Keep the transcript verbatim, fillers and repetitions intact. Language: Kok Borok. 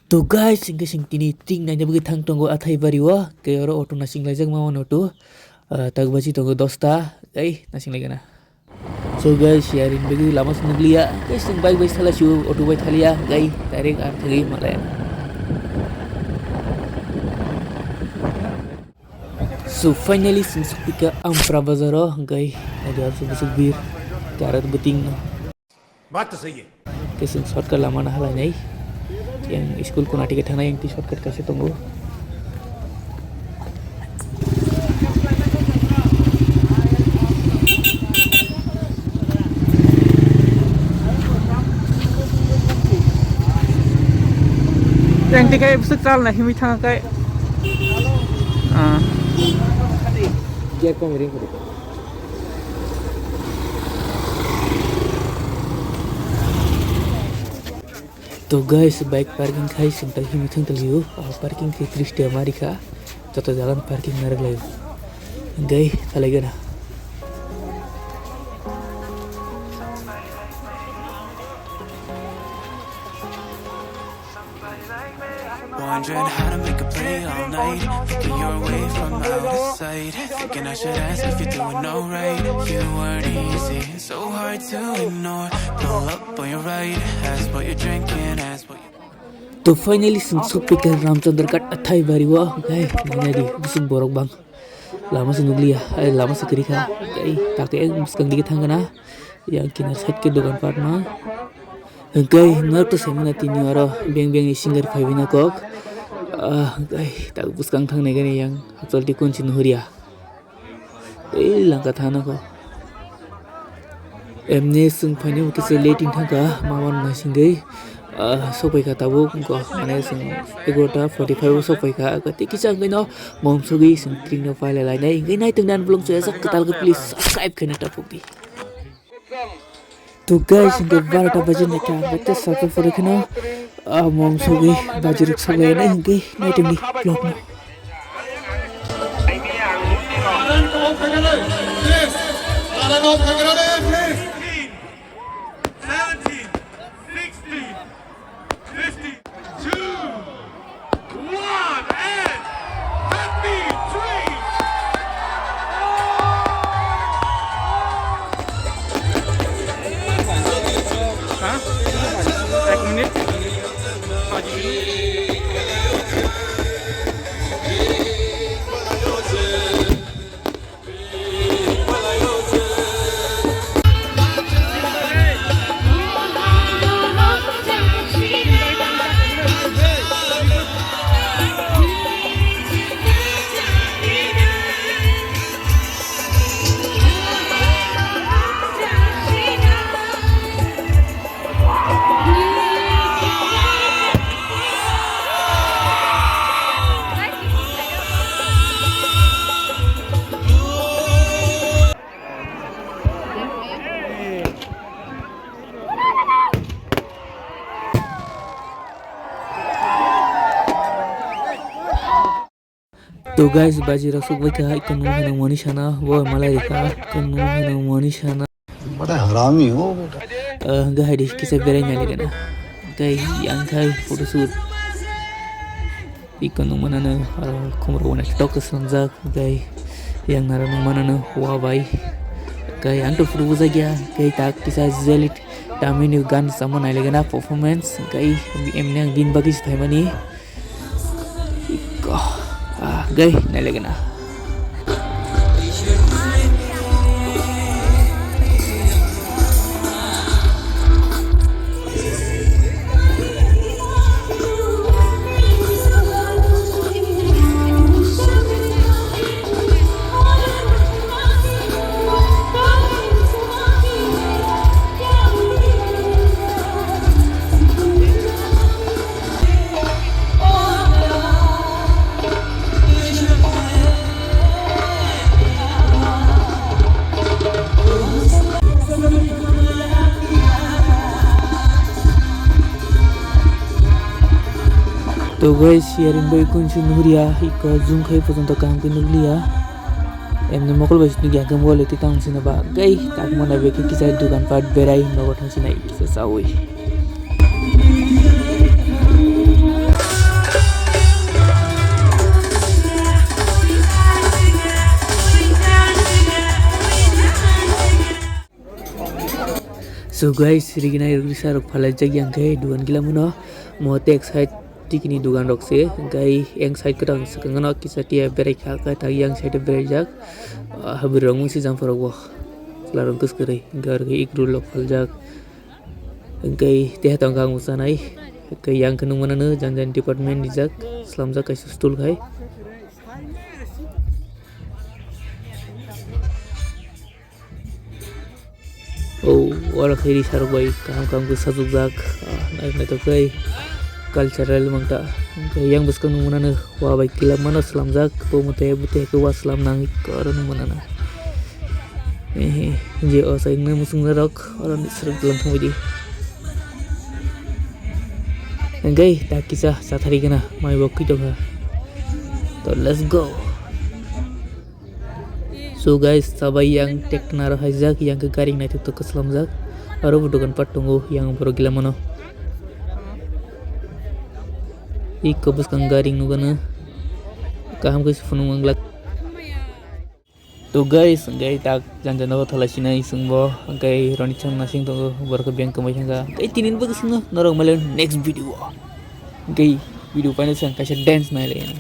To guys, hingke sing tini ting naina bagwi thang tongo athai bari o, ke oro auto nasing laijak ma auto, ah, tak baji tongo dosta, ai nasing laigana. So guys, yarin bagwi lama se nukliya, ke sing bike bai thala siu, auto bai thaliya, gai direct ang thagwi malaya. So finally sing sukpika Ampra bazaro, gai naidi asuk busuk bir, karat beting no. बात तो सही है। Kising shortcut lama na halai nai. Yang school kuna ticket thana yang ti shortcut kaisa tongo. Yang ti kai busuk chal na himi thang kai. Ah. Gear kong ring. To guys, bike parking khai sing tang himi thang tang liu. Ah, parking khe tris tiya mari kha. Joto jaga no parking narwk lai. Gai thalai gana. Wondering how to make a play all night. Thinking you're away from out of sight. Thinking I should ask if you're doing alright. You weren't easy, so hard to ignore. Pull up on your right, ask what you're drinking, ask what you To finally sing sukpika Ramchandra Ghat athai bari o, gai nai di busuk borok bang. Lama se nukliya, ai lama se kwrwi kha, gai tak ek bwskang dige thang gana. Yang kinar side khe dogan pat ma. Hwnkhe norok to saimano tini oro beng beng ni singer phaiwi na kok. Ah, hwnkhe tak bwskang thang nai gani yang actual tikun si nuhur ya. Tei langka thana kok. Emni swng phaini bo kisa late wng thangkha, mama rok naisingwi, ah, sokphaikha tabuk, wngkha mane swng egarota forty five o sokphaikha, tei kisa wngwi no mom sogwi swng tring no pailai lainai, hwnkhe naitok nani vlog chuyajak kwtal khe please subscribe khaina tapukdi. To guys, hingke barota baji naikha, ang khe sakhe phuru kheno, ah, mom sogwi baji rok soklai nai hingke naitomni vlog no. Seventeen, sixteen, fifty, two, one, and happy tree! Ha? Ek minit. To guys, baji rok sokbai kha, ikon nung hwnwi mani sana, bo malai rikha, ikon nung hwnwi mani sana. बड़ा हरामी हो बेटा। Ah, gahai di kisa berai nai legana. Gai yang khai photoshoot. Ikon nung manano, ah, khumro wana tok sanjak, gai yang nara nung manano, wa bai. Gai ang to photo bujai ya, gai tak kisa zelit tamini gan sama nai legana performance, gai emni ang bin bagi sthaimani. Iko, ah, gai, nai lagi na. To guys, yaring bai kunsi nuhriya, iko zoom khai pojonto kaham khe nukliya. Emni mokol bai sini yang khe mobile twi tang sini ba, gai tak mana beke kisa dukan pat berai nogo thang sinai kisa chawi. So guys, riginai rok risa rok phalaijak yang khe dugan gila mano. Mo tek side tikini dugan rok se, hingkai yang side kwtang swkang no kisa tia berai kha, khe tak yang side berai jak. Ah, habri rok mung si jang phorok bo. Chwla rok kwskwrwi, hingkai aro khe ik rul rok phaljak. Hingkai teha tong kha ang sanai. Hingkai yang khe nung mano jang jang department rijak, slamjak kaisa stool khai. Oh, oro khe ri sarok bai kaham kaham khe sajokjak, ah, naithok naithok khe cultural mangta. Hingke yang bwskango nung mano wa bai kila mano slamjak, bo mwtai bwtwi khe wa slam nang oro nung mano na. Ehe, je o sai nung muchung rok oro ni sarok lang thangbai di. Hingke ta kisa sathari gana mai bo kwi tongkha. To let's go. So guys, sabai yang tekna rok haijak, yang khe gari naithok tok khe slamjak. Aro bo dokan pat tongo, yang borok gila mano. Iko bwskang gari nugano. Kaham khe se phunuk manglak. To guys, hingke tak jang jang nogo thalai sinai chwngbo, hingke roni chwng nasing tongo, borok khe beng kwmai thangkha. Hingke tini bo khe chwngno norok mailai next video o. Hingke video paino chwng kaisa dance nailai.